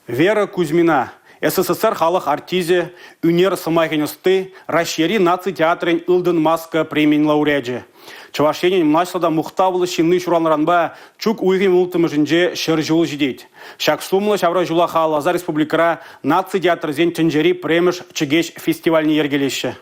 Вера Кузьмина, СССР халӑх артисчӗ, ӳнер сӑмахӗн ӑсти, Раҫҫейри наци театрӗн «Ылтӑн маска» премийӗн лауреачӗ. Чӑваш Енӗн мӑнаҫлӑ та мухтавлӑ ҫынни ҫуралнӑранпа чӳк уйӑхӗн 16-мӗшӗнче 100 ҫул ҫитет. Ҫак сумлӑ ҫавра ҫула халалласа республикӑра наци театрӗсен тӗнчери пӗрремӗш «Чӗкеҫ» фестивальне йӗркелеҫҫӗ.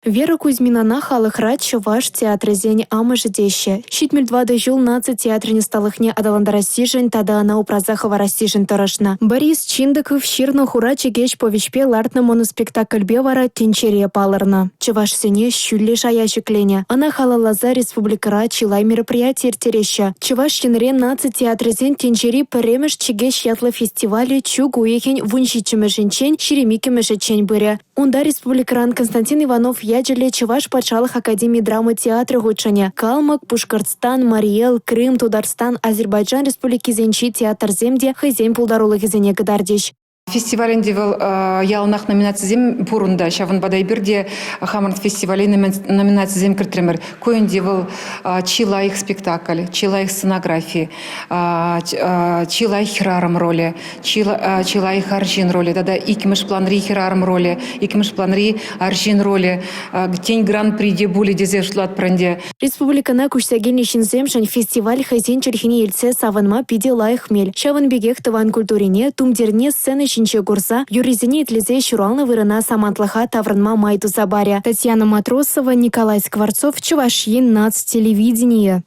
Вера Кузьминана халӑхра чӑваш театрӗсен амӑшӗ теҫҫӗ. 74 ҫул наци театрӗн ӑсталӑхне аталантарассишӗн тата ӑна упраса хӑварассишӗн тӑрӑшнӑ. Борис Чиндыков ҫырнӑ «Хура чӗкеҫ» повеҫпе лартнӑ моноспектакльпе вара тӗнчере палӑрнӑ. Чӑвашсене ҫӳллӗ шая ҫӗкленӗ. Ӑна халалласа республикӑра чылай мероприяти ирттереҫҫӗ. Чӑваш Енре наци театрӗсен тӗнчери пӗрремӗш «Чӗкеҫ» ятлӑ фестивалӗ чӳк уйӑхӗн 17-мӗшӗнчен 22-мӗшӗччен пырӗ. Унта республикӑран Константин Иванов ячӗллӗ Чӑваш патшалӑх академи драма театрӗ хутшӑнӗ. Калмӑк, Пушкӑртстан, Мари Эл, Крым, Тутарстан, Азербайджан республикисенчи театрсем те хӑйсен пултарулӑхӗсене кӑтартӗҫ. Фестиваль ӗнтӗ вӑл яланах номинацисем пур унта. Ҫавӑнпа та эпир те хамӑр фестивале номинацисем кӗртрӗмӗр. Ку ӗнтӗ вӑл чи лайӑх спектакль, чи лайӑх сценографи, чи лайӑх хӗрарӑм ролӗ, чи лайӑх арҫын ролӗ тата иккӗмӗш планри хӗрарӑм ролӗ, иккӗмӗш планри арҫын ролӗ, тен, гран-при те пулӗ тесе шутлатпӑр ӗнтӗ. Республикӑна куҫса килнӗ ҫынсемшӗн фестиваль хӑйсен чӗлхине илтсе савӑнма питӗ лайӑх мел. Ҫавӑн пекех тӑван культурине, тумтирне сцена ҫинче курса, юррисене итлесе ҫуралнӑ вырӑна самантлӑха таврӑнма май туса парӗ. Татьяна Матросова, Николай Скворцов, Чӑваш Ен наци телевиденийӗ.